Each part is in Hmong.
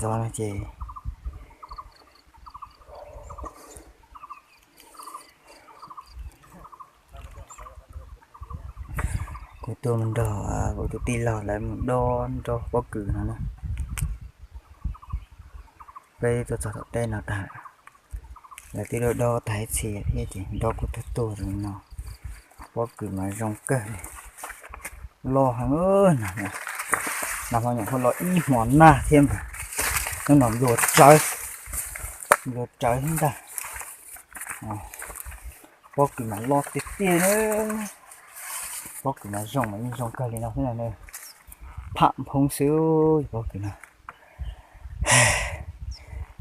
Tod no ces kuv tuaj mus nrog kuv tus tij laug lawv mus dob nrog pob kws no na. Peb tuaj txog tom teb no tag, lawv twb dob dob tag ib txhia thiab ces dob kuj tuag tuag li no. Pob kws mas zoo kawg li, loj heev no. Nag hmo nyuam qhuav los ib hmos nag thiab mas hnub no nplua tsawv, nplua tsawv thiab ntag. Pob kws mas loj tiag tiag na. Pob kws mas zoo mas yeej zoo kawg li no xwb na. Pham phoob xwb pob kws no.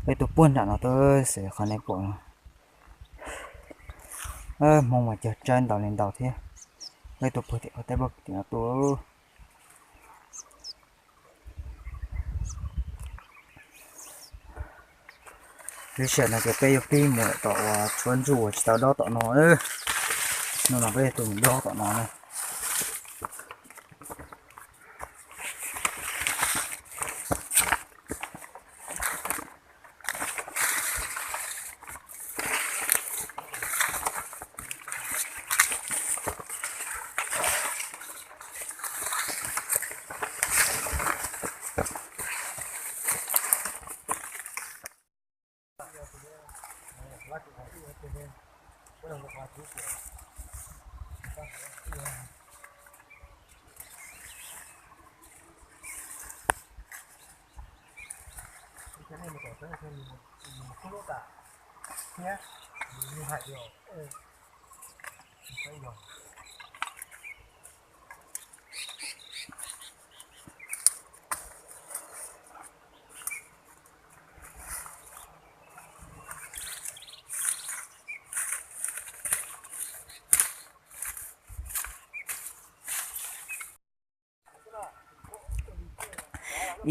Peb tuaj puag nram no tuaj xwb qhov nej pom no. Hmoo mas cog tsawb ntau li ntau thiab. Peb tuaj puag tim qhov teb pob kws tim no tuaj. Lub sij hawm no ces peb yuav pib mus tom uas tshuav ntsuj uas tsis tau dob tom no. Hnub no peb yuav tuaj mus dob tom no na.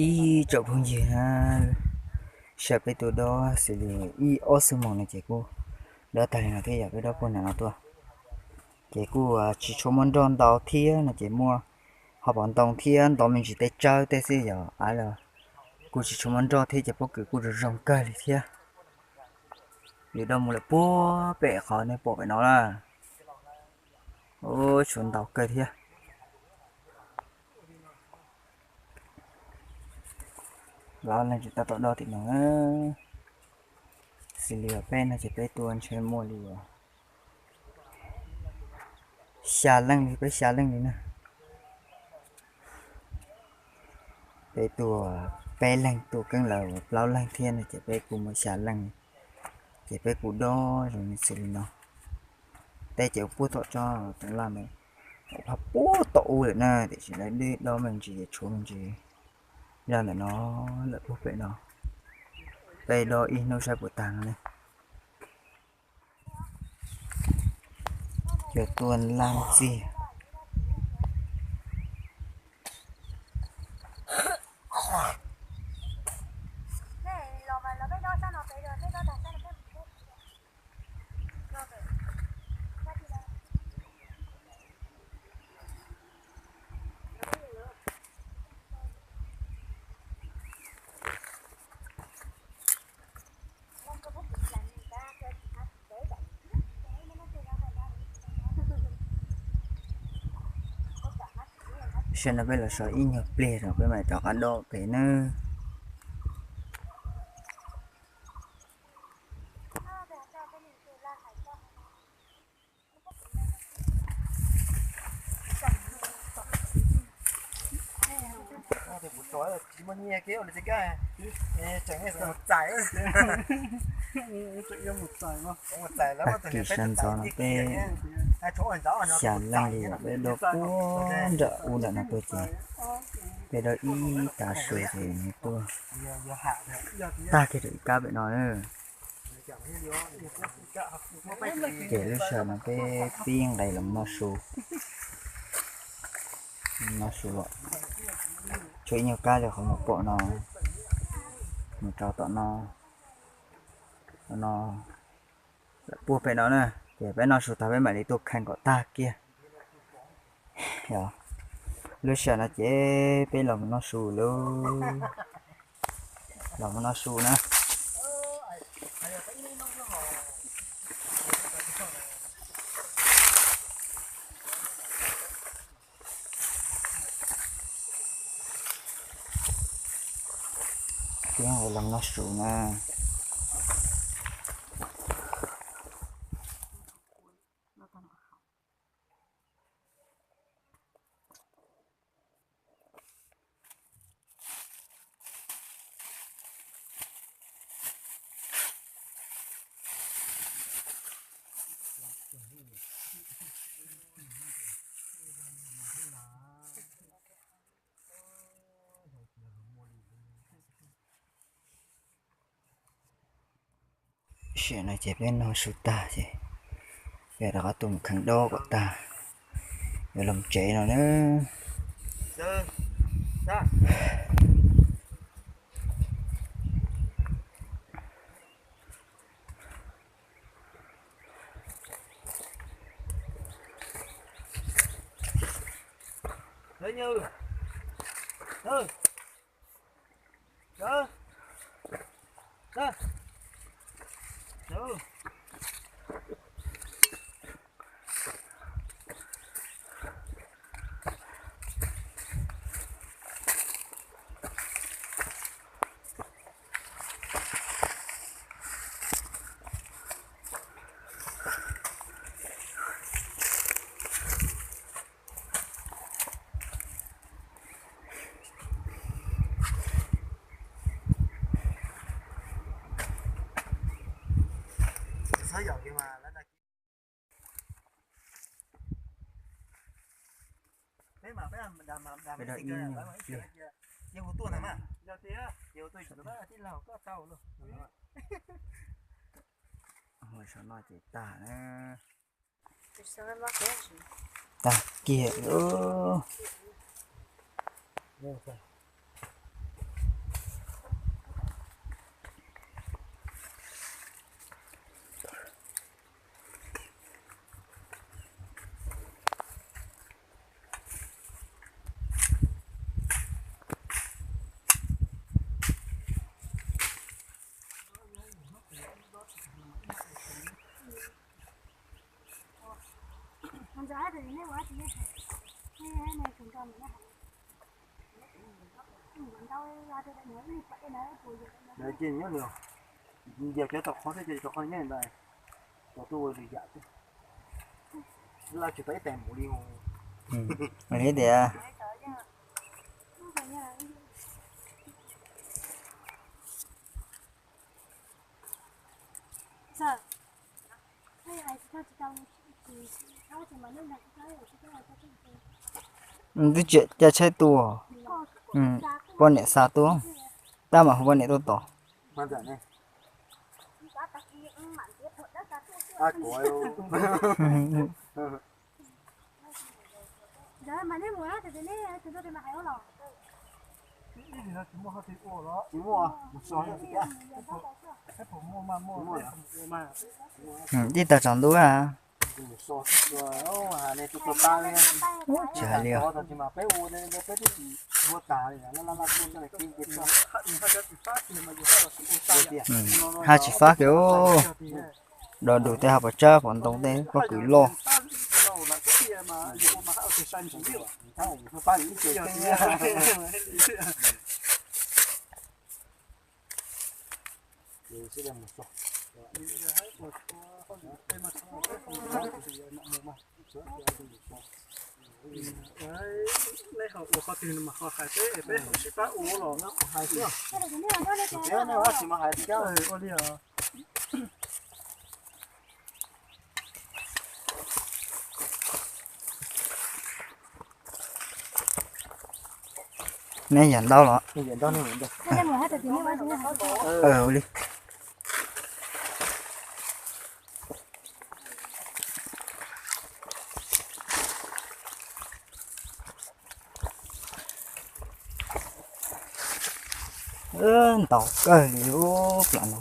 Ib tsoom phooj ywg, sawv peb tuaj dob xws li ib ob xuab moos no ces kuj dob tag li no thiab yog peb dob puag nram no tuaj. Ces kuj tsis tshua muaj nroj ntau thiab no ces muaj ho pom ntoo thiab ntoo me ntsis tej tsawb tej xwb yog av los kuj tsis tshua muaj nroj thiab ces pob kws kuj zoo zoo kawg li thiab. Yus dob mus lawm puag pem qhov nej pom pem no na. Ub, tshuav ntau kawg thiab. Los leej tseem tab tom dob tim no. Xws li peb no ces peb tuaj ntshe muaj li xya leej li, peb xya leej li na. Peb tuaj peb leeg, tuaj keeb lawv plaub leeg thiab no ces peb kuj muaj xya leej. Ces peb kuj dob zoo li xws li no. Tej ces ua puag tom tsob toov laj ntawd, ua puag tom ub lawm na, tiam sis lawv twb dob me ntsis es tshuav me ntsis zaj ntawm no lawm puag pem no. Peb dob ib hnub saib puas tag no ne. Cov tuaj laj ntxiag. Saib no peb los so ib nyuag pliag rau peb mam rov qab dob pem nawb. Tag kis sawv ntxov no peb xya leej li, peb dob puag nram ub nram no tuaj ces peb dob ib tav su ces nws tuaj tag kiag rau ib kab pem no. Ces lub sij hawm no peb pib nqes los noj su, noj su los tshuav ib nyuag kab li qhov mus pom no, mus rau tom no, tom no, lawm puag pem no na. Ces peb noj su tag peb mam li tuaj kheej kom tag kiag. Lub sij hawm no ces peb los mus noj su lauj. Los mus noj su na. Los noj su na. Sim no ces peb noj su tag ces peb rov qab tuaj mus kheev dob kom tag, yuav los tsev no na. Saum no ces tag na. Tag kiag. Nws ces nyob nws, nce cov tau qhov thiab ces tau qhov nyob ntawd, tau tuaj ua lwm yam xwb. Laj tsis tau ib tais npaum li. Li tias twb tseem caij tshaib tuaj, poj niam xa tuaj, tab mam hu poj niam tuaj tos. Tib tag tsaus ntuj. Tsis hais li os. Haj tsis fab kiag, do dus tej hav pos tsawb pos ntoo tej pob kws loj. Nej yam ntau los? Ua li. Ntau kawg li lub plam no.